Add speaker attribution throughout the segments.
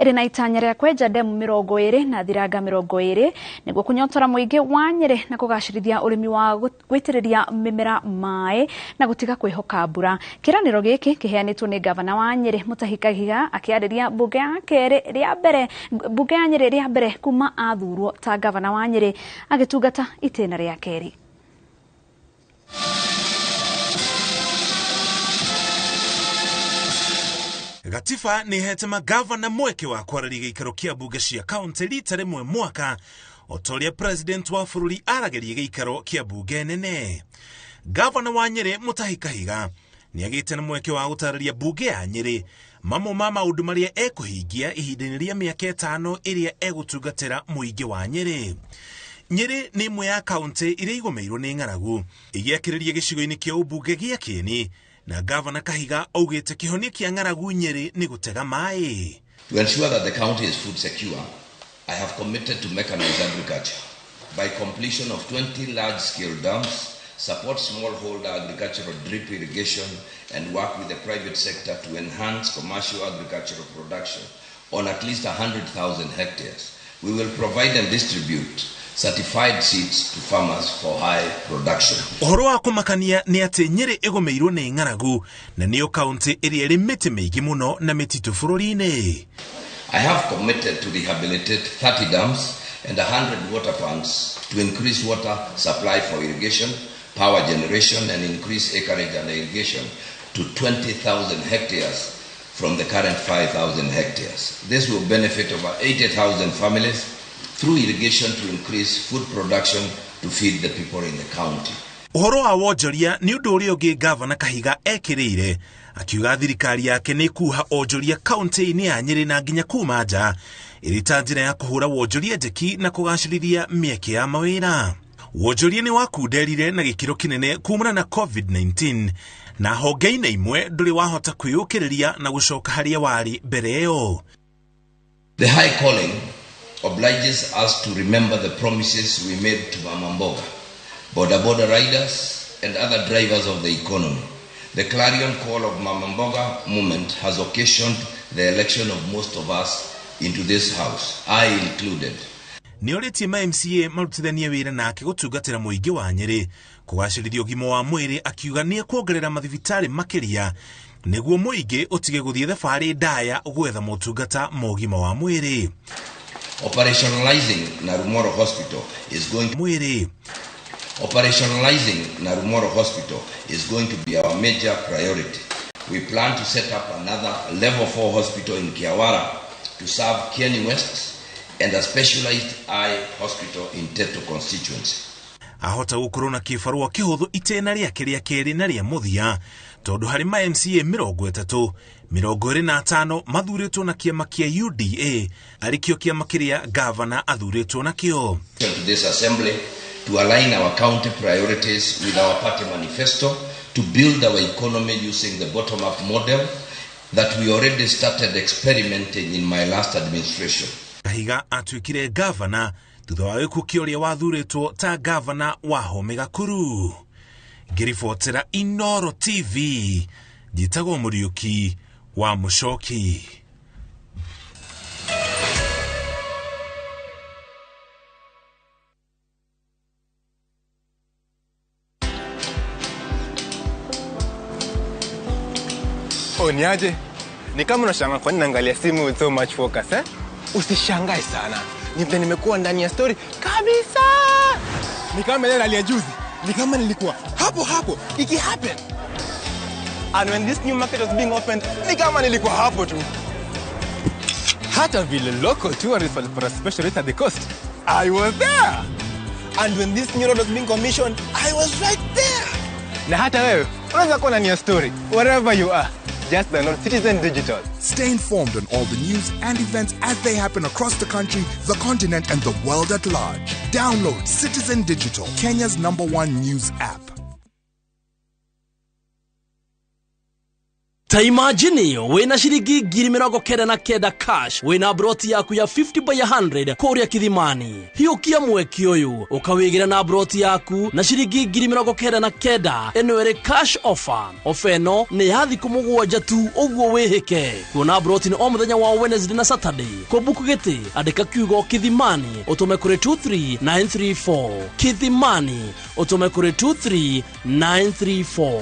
Speaker 1: Ĩrĩ na itanya rĩa kwenja ndemu 20 na thiranga 20 nĩguo kũnyotora mũingĩ wa Nyĩrĩ na kũgacĩrithia ũrĩmi wa gũitĩrĩria mĩmera maĩ na gũtiga kwĩhoka mbura. Kĩranĩro gĩkĩ kĩheanĩtwo nĩ gavana wa Nyĩrĩ Mutahi Kahiga akĩarĩria mbunge ya kerĩ rĩa mbere mbunge ya Nyĩrĩ rĩa mbere kuma athurwo ta gavana wa Nyĩrĩ agĩtungata itĩna rĩa kerĩ.
Speaker 2: Gatiba nĩ ĩhete magavana mweke wa kwarĩria gĩikaro kĩa mbunge cia kaunti rita rĩmwe mwaka o ta ũrĩa president wa bũrũri aragĩria gĩikaro kĩa mbunge nene. Gavana wa Nyĩrĩ Mutahi Kahiga nĩ agĩte na mweke wa gũtarĩria mbunge ya Nyĩrĩ mamwe ma maũndũ marĩa ekũhingia ihinda-inĩ rĩa mĩaka 5 ĩrĩa egũtungatĩra mũingĩ wa Nyĩrĩ. Nyĩrĩ nĩ ĩmwe ya kaunti iria igũmĩirwo nĩ ng'aragu igĩakĩrĩria gĩcigo-inĩ kĩa ũmbunge gĩa Kĩeni na gavana Kahiga augĩte kĩhonia kĩa ng'aragu Nyĩrĩ nĩ gũtega maĩ.
Speaker 3: To ensure that the county is food secure, I have committed to mechanize agriculture by completion of 20 large-scale dams, support smallholder agricultural drip irrigation, and work with the private sector to enhance commercial agricultural production on at least 100,000 hectares. We will provide and distribute certified seeds to farmers for high production.
Speaker 2: Ũhoro wa kũmakania nĩ atĩ Nyĩrĩ ĩgũmĩirwo nĩ ng'aragu na nĩyo kaunti ĩrĩa ĩrĩ mĩtĩ mĩingĩ mũno na mĩtitũ bũrũri-inĩ.
Speaker 3: I have committed to rehabilitate 30 dams and 100 water pumps to increase water supply for irrigation, power generation, and increase acreage under irrigation to 20,000 hectares from the current 5,000 hectares. This will benefit over 80,000 families through irrigation to increase food production to feed the people in the county.
Speaker 2: Ũhoro wa wonjoria nĩ ũndũ ũrĩa ũngĩ gavana Kahiga ekĩrĩire akiuga thirikari yake nĩ kuha onjoria kaunti-inĩ ya Nyĩrĩ na nginya kuma nja ĩrĩ ta njĩra ya kũhũra wonjoria njeki na kũgacĩrithia mĩeke ya mawĩra. Wonjoria nĩ wakunderire na gĩkĩro kĩnene kumana na COVID-19 na honge-inĩ imwe ndũrĩ wahota kwĩyũkĩrĩria na gũcoka harĩa warĩ mbere ĩyo.
Speaker 3: The high calling obliges us to remember the promises we made to Mama Mboga, border border riders and other drivers of the economy. The clarion call of Mama Mboga movement has occasioned the election of most of us into this house, I included.
Speaker 2: Nĩ orĩtie ma MCA marutithanie wĩra nake gũtungatĩra mũingĩ wa Nyĩrĩ kũgacĩrithia ũgima wa mwĩrĩ akiuga nĩ ekuongerera mathibitarĩ makĩria nĩguo mũingĩ ũtige gũthiĩ thabarĩ ndaya gwetha motungata ma ũgima wa mwĩrĩ.
Speaker 3: Operationalizing Narumoro Hospital is going to
Speaker 2: mwĩrĩ.
Speaker 3: Operationalizing Narumoro Hospital is going to be our major priority. We plan to set up another level 4 hospital in Kiawara to serve Kieni West and a specialized eye hospital in Teto constituency.
Speaker 2: Ahota gũkorwo na kĩbarũa kĩhũthũ itĩna rĩake rĩa kerĩ na rĩa mũthia tondũ harĩ ma MCA 30 25 mathurĩtwo na kĩama kĩa UDA arĩ kĩo kĩama kĩrĩa gavana athurĩtwo nakĩo.
Speaker 3: To this assembly to align our county priorities with our party manifesto to build our economy using the bottom-up model that we already started experimenting in my last administration.
Speaker 2: Kahiga atuĩkire gavana thutha wa gĩkuũ kĩa ũrĩa wathurĩtwo ta gavana wa Home Gakuru. Ngĩribotera Inooro TV, njĩtagwo Mũriũki wa Mũcoki.
Speaker 4: Oh, niaje? Ni kama unashangaa kwa nini naangalia simu with so much focus, eh? Usishangae sana. Ni vile nimekuwa ndani ya story kabisa. Ni kama ile rally ya juzi. Ni kama nilikuwa hapo hapo iki happen. And when this new market was being opened, ni kama nilikuwa hapo tu. Hata vile local tourists walipata special rate at the coast, I was there. And when this new road was being commissioned, I was right there. Na hata wewe unaweza kuwa ndani ya story wherever you are. Just download Citizen Digital.
Speaker 5: Stay informed on all the news and events as they happen across the country, the continent, and the world at large. Download Citizen Digital, Kenya's #1 news app.
Speaker 6: Ta imagine wina ciringi 99,000 cash wina broti yaku ya 50 by 100 kuria Kithimani. Hiukia mweke uyu ukawigira na broti yaku na ciringi 99,000 eno ere cash offer. Ofa eno ni ya thikũ 7 tu uguo wihike. Kuona broti ni o muthenya wa Wednesday na Saturday. Kubuku giti andika kiugo Kithimani utume kuri 23934. Kithimani utume kuri 23934.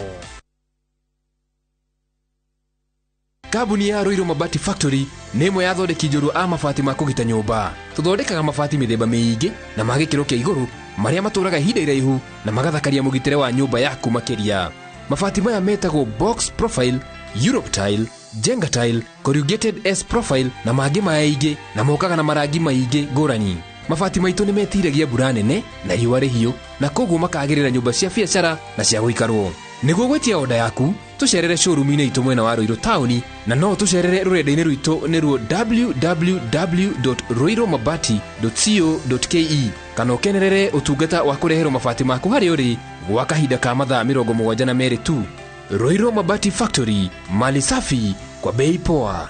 Speaker 7: Kambuni ya Ruiru Mabati Factory nĩ ĩmwe ya athondeki njorua a mabati ma kũgita nyũmba. Tũthondekaga mabati mĩthemba mĩingĩ na ma gĩkĩro kĩa igũrũ marĩa matũraga ihinda iraihu na magathakaria mũgitĩre wa nyũmba yaku makĩria. Mabati maya metagwo box profile, Europe tile, Jenga tile, corrugated S profile na mangĩ maingĩ na mokaga na marangi maingĩ ngũrani. Mabati maitũ nĩ metiragia mbura nene na riũa rĩhiũ na koguo makagĩrĩra nyũmba cia biacara na cia gũikarwo. Nĩguo gwĩtia oda yaku tũcerere showroom-inĩ itũ mwena wa Ruiru taũni na no tũcerere rũrenda-inĩ rwitũ nĩruo www.ruirumabati.co.ke kana ũkenerere ũtungata wa kũreherwo mabati maku harĩa ũrĩ gwa kahinda ka mathaa 72 tu. Ruiru Mabati Factory, mali safi kwa bei poa.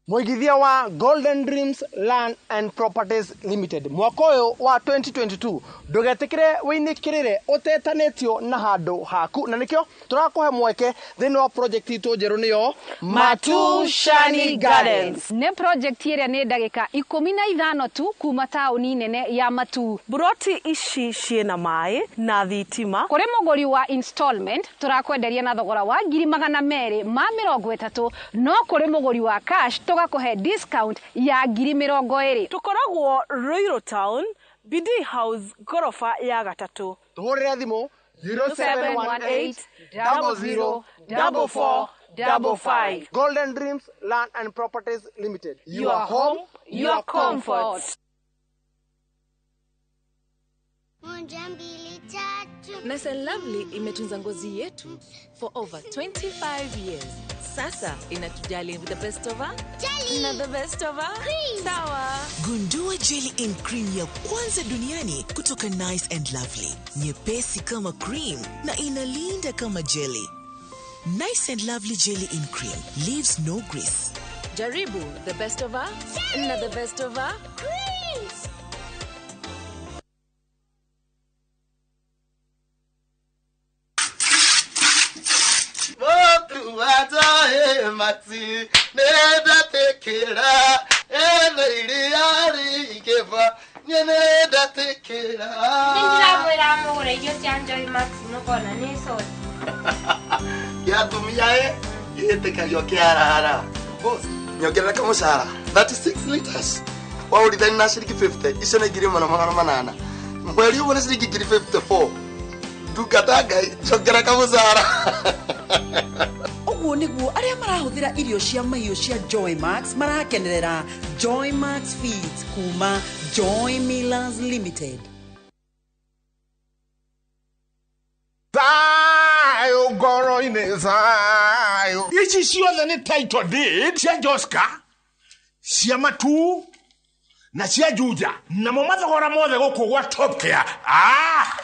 Speaker 8: Mũigithia wa Golden Dreams Land and Properties Limited mwaka ũyũ wa 2022 ndũgetĩkĩre wĩinĩkĩrĩre ũtetanĩtio na handũ haku, na nĩkĩo tũrakũhe mweke thĩinĩ wa project itũ njerũ nĩyo Matushani Gardens.
Speaker 9: Nĩ project ĩrĩa nĩ ndagĩka 15 tu kuma taũni nene ya Matu.
Speaker 10: Buroti ici ciĩna maĩ na thitima.
Speaker 9: Kũrĩ mũgũri wa installment tũrakwenderia na thogora wa 230,000, no kũrĩ mũgũri wa cash tũgakũhe discount ya 20,000.
Speaker 10: Tũkoragwo Ruiru Town, BD House, gorofa ya 3.
Speaker 8: Tũhũrĩre thimũ 0718 00 44 55. Golden Dreams Land and Properties Limited.
Speaker 9: Your home, your comfort.
Speaker 11: Nice and Lovely imetunza ngozi yetu for over 25 years. Sasa inatujali with the best of her jelly na the best of her cream. Sawa.
Speaker 12: Gundua jelly in cream ya kwanza duniani kutoka Nice and Lovely. Nyepesi kama cream na inalinda kama jelly. Nice and Lovely jelly in cream leaves no grease.
Speaker 11: Jaribu the best of her jelly na the best of her
Speaker 13: creams.
Speaker 14: Mati nenda tekera ene iriari nenda tekera
Speaker 15: ndĩramwĩra mũgũre irio cia Joy Max mũkona nĩ soda
Speaker 14: ya tumia ĩtĩkagio kĩarara boss nyongerera kamũcara 36 liters waũrithani na ciringi 50 icio nĩ 1800 mweri ũguo nĩ ciringi 54 ndungata Ngai nyongerera kamũcara.
Speaker 16: Ũguo nĩguo arĩa marahũthĩra irio cia mahiũ cia Joy Max marakenerera Joy Max Feeds kuma Joy Millers Limited.
Speaker 17: Thayo ngoro-inĩ thayo. Ici ciothe nĩ title deed cia Joska, cia Matu na cia Juja, namo mathogora mothe gũkũ gwa Top Care.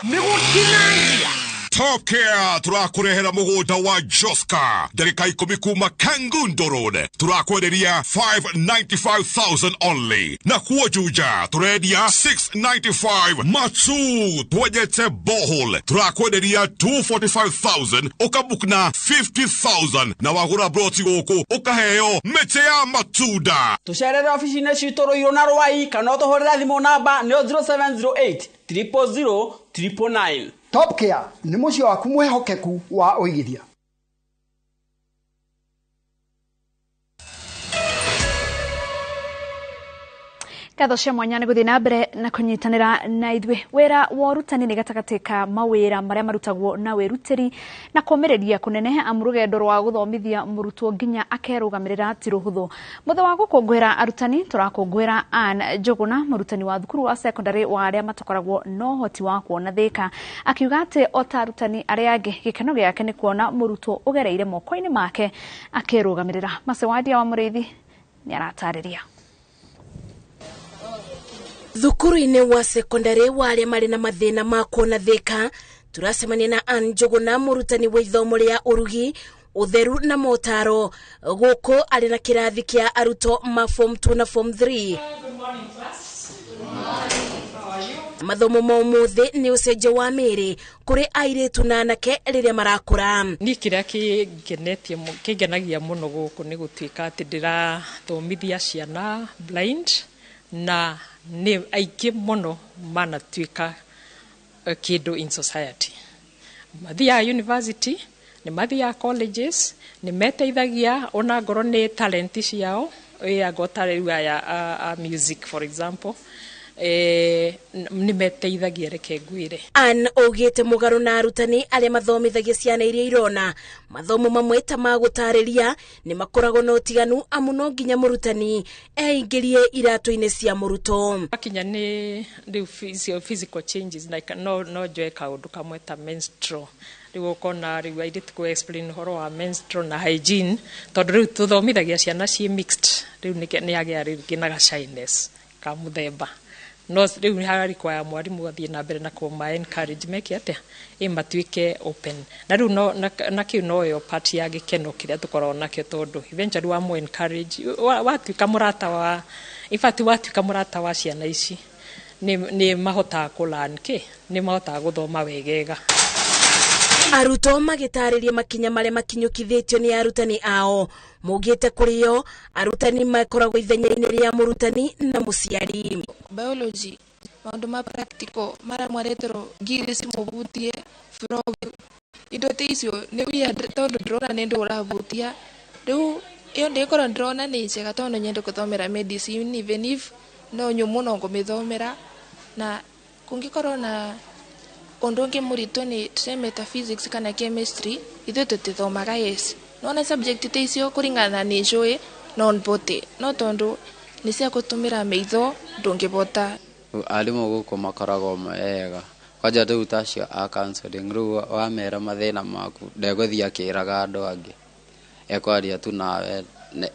Speaker 17: Nĩ gũtinangia.
Speaker 18: Top Care turakurehera mugunda wa Joska ndarika 10 kuma Kangundo Road turakwenderia 595,000 only na kuo Juja turendia 695 Matu twejete bohol turakwenderia 245,000 ukabukna 50,000 na wagura broti guku ukaheo mĩtĩ ya matunda.
Speaker 19: Tucerere ofici-inĩ citũ Ruiru na Rwai kana ũtũhũrĩre thimũ namba nĩyo 0708 000 999.
Speaker 20: Top Care nĩ mũciĩ waku mwĩhokeku wa ũigithia.
Speaker 1: Ngatho cia mwanya nĩ gũthiĩ na mbere na kũnyitanĩra na ithuĩ. Wĩra wa ũrutani nĩ gatagatĩ ka mawĩra marĩa marutagwo na wĩrutĩri na kũmĩrĩria kũnene, amu rũgendo rwa gũthomithia mũrutwo nginya akerũgamĩrĩra ti rũhũthũ. Mũthĩ wa gũkũngũĩra arutani tũrakũngũĩra Ann Njũgũna, mũrutani wa thukuru wa secondary wa arĩa matakoragwo na ũhoti wa kuona thĩka, akiuga atĩ o ta arutani arĩa angĩ gĩkeno gĩake nĩ kuona mũrutwo ũgereire moko-inĩ make akĩrũgamĩrĩra. Macewadia wa Mũrĩithi nĩ aratarĩria.
Speaker 21: Thukuru-inĩ wa sekondari wa arĩa marĩ na mathĩna ma kuona thĩka
Speaker 13: Turacemania na Ann Njuguna, mũrutani wa ithomo rĩa ũrugi, ũtheru na motaro, gũkũ arĩ na kĩrathi kĩa arutwo ma form 2 na form 3. Mathomo ma ũmũthĩ nĩ ũcenjio wa mĩĩrĩ kũrĩ airĩtu na anake rĩrĩa marakũra.
Speaker 21: Niĩ kĩrĩa kĩngenetie kĩngenagia mũno gũkũ nĩ gũtuĩka atĩ ndĩrathomithia ciana blind, na nĩ aingĩ mũno manatuĩka kĩndũ in society. Mathiaga university, nĩ mathiaga colleges, nĩ meteithagia ona ngorwo nĩ talent ciao, ĩ ta rĩu aya a music for example, nĩ meteithagia, reke ngwĩre.
Speaker 13: Ann augĩte mũgarũ na arutani arĩa mathomithagia ciana iria irona mathomo mamwe ta ma gũtarĩria nĩ makoragwo na ũtiganu, amu no nginya mũrutani eingĩrie iratũ-inĩ cia mũrutwo.
Speaker 21: Akinya nĩ rĩu physical changes, like no njoe kaũndũ kamwe ta menstrual, rĩu ũkona rĩu airĩtu kũ explain ũhoro wa menstrual na hygiene, tondũ rĩu tũthomithagia ciana ciĩ mixed, rĩu nĩ agĩa rĩngĩ na shyness ka mũthemba, no rĩu harĩ mwarimũ athiĩ na mbere na kũma encourage meke atĩa ĩ matuĩke open, na rĩu no na kĩu noyo part ya gĩkeno kĩrĩa tũkoragwo nakĩo, tondũ eventually wa mo encourage watuĩka mũrata wa, in fact watuĩka mũrata wa ciana ici nĩ mahotaga kũ learn kĩ, nĩ mahotaga gũthoma wegega.
Speaker 13: Arutwo magĩtarĩria makinya marĩa makinyũkithĩtio nĩ arutani ao, maugĩte kũrĩ o arutani makoragwo ithenya-inĩ rĩa mũrutani na mũciari.
Speaker 22: Biology maũndũ ma practical marĩa mwareterwo ngiri cimũhutie frog indo ta icio nĩ weird, tondũ ndĩrona nĩ ndũ ũrahutia rĩu ĩyo ndĩkorwo ndĩrona nĩ njega, tondũ nyende gũthomera medicine even if no nyũmũ no ngũmĩthomera, na kũngĩkorwo na ũndũ ũngĩ mũritũ nĩ tuseme ta physics kana chemistry, ithuĩ tũtithomaga, yes, nona subject ta icio kũringana na nĩ njũĩ no mbote, no tondũ nĩ cia gũtũmĩra maitho ndũngĩbota.
Speaker 23: Arimũ gũkũ makoragwo mega, kwanja rĩu ta acio a counseling, rĩu wamera mathĩna maku ndegũthiĩ akĩraga andũ angĩ, ekwaria tu nawe,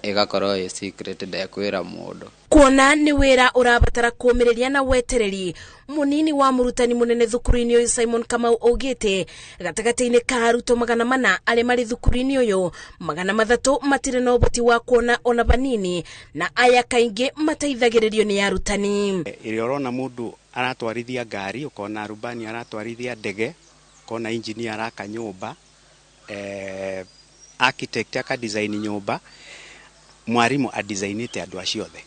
Speaker 23: ĩgakorwo ĩ secret, ndekwĩra mũndũ.
Speaker 13: Kuona nĩ wĩra ũrabatara kũũmĩrĩria na wetereri, mũnini wa mũrutani mũnene thukuru-inĩ ũyũ Simon Kamau augĩte gatagatĩ-inĩ ka arutwo 400 arĩa marĩ thukuru-inĩ ũyũ, 300 matirĩ na ũhoti wa kuona ona vanini, na aya kaingĩ mateithagĩrĩrio nĩ arutani.
Speaker 24: Ĩrĩa ũrona mũndũ aratwarithia ngari, ũkona rubani aratwarithia ndege, ũkona engineer araka nyũmba, architect aka design nyũmba, mwarimu adizainĩte andũ acio othe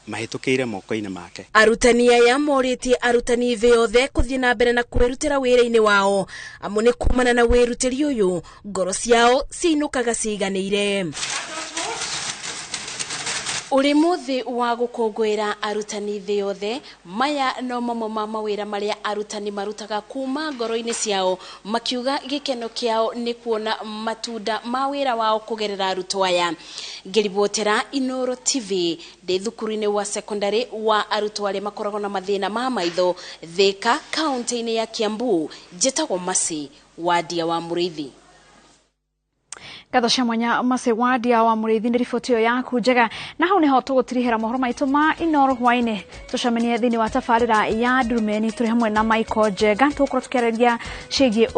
Speaker 24: mahĩtũkĩire moko-inĩ make.
Speaker 13: Arutani aya morĩtie arutani thĩ yothe kũthiĩ na mbere na kwĩrutĩra wĩra-inĩ wao, amu nĩ kumana na wĩrutĩri ũyũ ngoro ciao ciinũkaga ciiganĩire. Ũrĩ mũthĩ wa gũkũngũĩra arutani thĩ yothe, maya no mamwe ma mawĩra marĩa arutani marutaga kuma ngoro-inĩ ciao, makiuga gĩkeno kĩao nĩ kuona matunda ma wĩra wao kũgerera arutwo aya. Ngĩribotera Inooro TV ndĩ thukuru-inĩ wa secondary wa arutwo arĩa makoragwo na mathĩna ma maitho Thika, kaunti-inĩ ya Kiambu, njĩtagwo Mercy Wadia wa Mũrĩithi.
Speaker 1: Ngatho cia mwanya Mercy Wadia wa Mũrĩithi nĩ riboti ĩyo yaku njega, na hau nĩho tũgũtirihĩra mohoro maitũ ma Inooro hwainĩ. Tũcemanie thĩinĩ wa tabarĩra ya Ndurumeni tũrĩ hamwe na Michael Njenga, tũgũkorwo tũkĩarĩria ciĩgiĩ